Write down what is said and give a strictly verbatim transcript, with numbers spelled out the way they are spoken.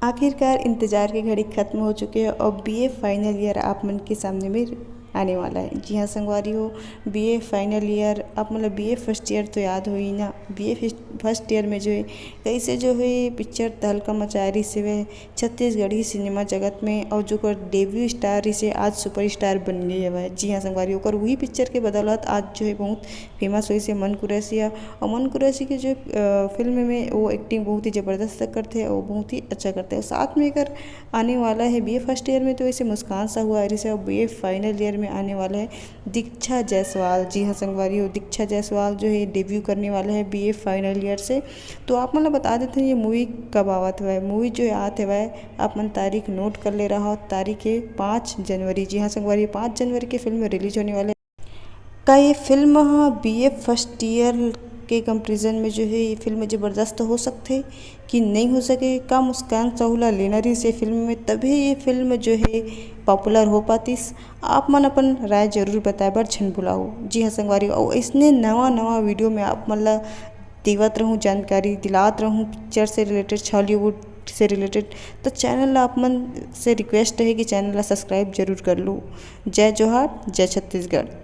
आखिरकार इंतजार के घड़ी खत्म हो चुके हे और बीए फाइनल ईयर आप मन के सामने में आने वाला हे। जी हाँ संगवारी हो, बीए फाइनल ईयर, आप मन ला बीए फर्स्ट ईयर तो याद होही ना। बीए फर्स्ट ईयर में जो हे, कैसे जो हे पिक्चर तहलका मचाए रहिस हवय छत्तीसगढ़ी सिनेमा जगत में, और जो ओकर डेब्यू स्टार रहिस हे, आज सुपरस्टार बन गे हवय। जी हाँ संगवारी, ओकर वही पिक्चर के बदौलत आज जो हे बहुत फेमस होइस हे मन कुरैशी ह। और मन कुरैशी के जो, अ, फिल्म में वो एक्टिंग बहुत ही जबरदस्त करथे और बहुत ही अच्छा करथे। और साथ में एकर आने वाला हे बीए फर्स्ट ईयर में तो ऐसे मुस्कान साहू आ रहिस हे, और बीए फाइनल ईयर में आने वाला हे दीक्षा जायसवाल। जी हाँ संगवारी हो, दीक्षा जायसवाल जो हे डेब्यू करने वाला हे बीए फाइनल ईयर से। तो आप मन ला बता देते हैं ये मूवी कब आवत हवय। मूवी जो हे आत हवय, आप मन तारीख नोट कर ले रहा हो, तारीख हे पाँच जनवरी। जी हाँ संगवारी, पाँच जनवरी के फिल्म रिलीज होने वाले। का ये फिल्म ह बीए फर्स्ट ईयर के कंपैरिजन में जो हे ये फिल्म जबरदस्त हो सकथे कि नहीं हो सके? का मुस्कान साहू ला लेना रहिस ये फिल्म में, तभे ये फिल्म जो हे पॉपुलर हो पातिस? आप मन अपन राय जरूर बताए बर झन भुलाहू। जी हाँ संगवारी, और इसने नवा नवा वीडियो में आप मन ला देवत रहूँ, जानकारी दिलात रहूँ पिक्चर से रिलेटेड, छॉलीवुड से रिलेटेड। तो चैनल ला आप मन से रिक्वेस्ट हे कि चैनल ला सब्सक्राइब जरूर कर लू। जय जोहार, जय छत्तीसगढ़।